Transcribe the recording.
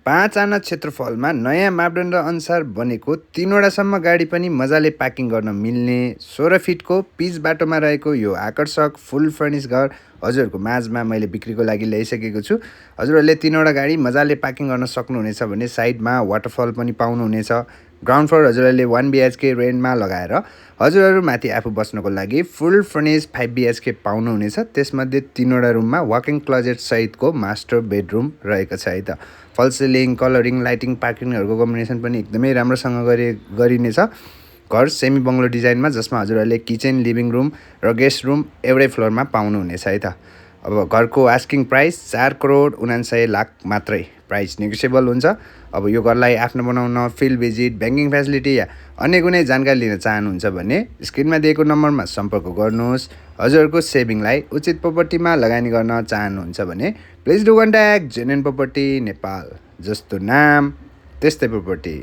5 आना क्षेत्रफलमा नयाँ मापदण्ड अनुसार बनेको 3वटासम्म गाडी पनि मजाले पार्किङ गर्न मिल्ने 16 फिटको पिच बाटोमा रहेको यो आकर्षक फुल फर्निस घर हजुरहरूको माझमा मैले बिक्रीको लागि ल्याइसकेको छु। हजुरहरूले 3वटा गाडी मजाले पार्किङ गर्न सक्नुहुनेछ भने साइडमा वाटरफल पनि पाउनुहुनेछ। ग्राउन्ड फ्लोर हजुरहरूले 1 BHK रेन्टमा लगाएर हजुरहरू माथि आफू बस्नको लागि फुल फर्निस 5 BHK पाउनुहुनेछ। त्यसमध्ये 3वटा रुममा वाकिङ क्लोजेट सहितको मास्टर बेडरुम रहेको छ है त। फल सिलिङ, कलरिङ, लाइटिङ, पार्किङहरूको कम्बिनेसन पनि एकदमै राम्रोसँग गरिनेछ। घर सेमी बङ्गलो डिजाइनमा जसमा हजुरहरूले किचन, लिभिङ रुम र गेस्ट रुम एउटै फ्लोरमा पाउनुहुनेछ है त। अब घरको आस्किङ प्राइस 4,49,00,000 मात्रै। प्राइस नेगोसिएबल हुन्छ। अब यो घरलाई आफ्नो बनाउन, फिल्ड भिजिट, ब्याङ्किङ फेसिलिटी या अन्य कुनै जानकारी लिन चाहनुहुन्छ भने स्क्रिनमा दिएको नम्बरमा सम्पर्क गर्नुहोस्। हजुरहरूको सेभिङलाई उचित प्रोपर्टीमा लगानी गर्न चाहनुहुन्छ भने please do contact genuine property Nepal. जस्तो नाम त्यस्तै प्रोपर्टी।